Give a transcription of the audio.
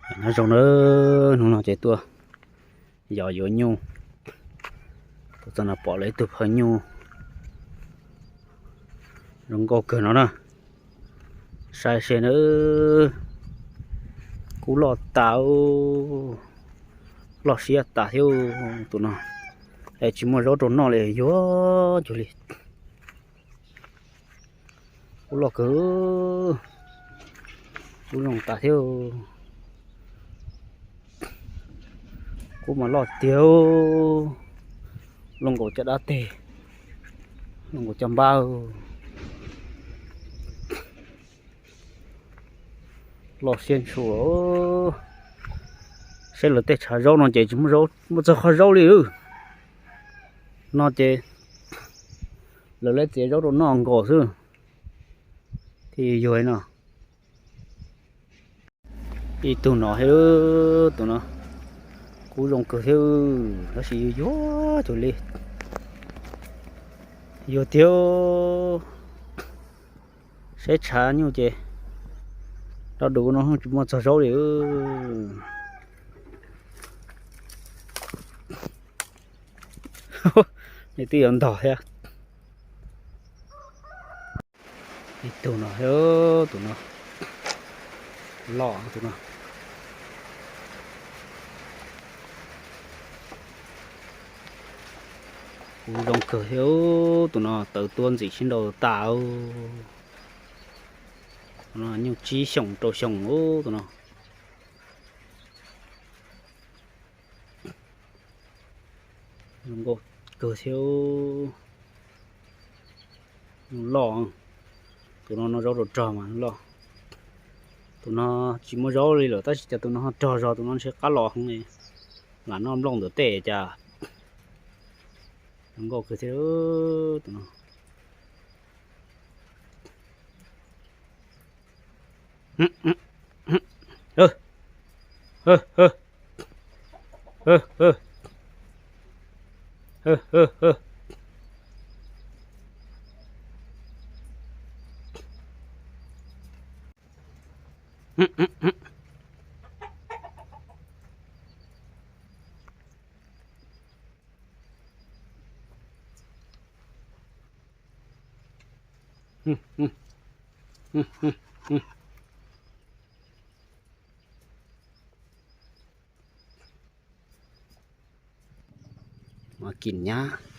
Nyob zoo na, hnub no ces tuaj yos yuav nyuj, tuaj txog no pom lawv ib tug phaw nyuj zoo nkauj kawg no na. Saib seb na, kub loj tas, loj siab tas thiab tus no. Es tsis muaj zaub rau noj li, yuav cuag li. Kub loj kawg, kub zoo tas thiab. Kub mas loj tiag, loj nkaus caj dab teg, loj nkaus caj npab, loj siab ntshua. Saib lawv tej tshav zaub no ces tsis muaj, muaj txog qhov zaub li. No ces lawv lawv txiav zaub rau noj nkaus xwb. Thiaj yuag no. Ib tug no thiab, tus no kuj zoo kawg thiab, tab sis yuag cuag li. Yuag tiag. Saib tshav nyuj ces rau dub no tsis muaj txog zaub li. Nws twb yuav ntog thiab. Ib tug no thiab, tus no loj, tus no kuj zoo kawg thiab. Tus no tawv tuab ntxim sib nraus tas. Tus no nyuj tsib xyoos rau xyoo tus no. Zoo nkauj kawg thiab. Loj. Tus no noj zaub rau rog mas loj. Tus no tsis muaj zaub li lawm, tab sis cas tus no ho rog zog, tus no ntshe qab los heev li. Lam noj nplooj ntawm tej cas. Zoo nkauj kawg thiab tus no. Mas kim nyab.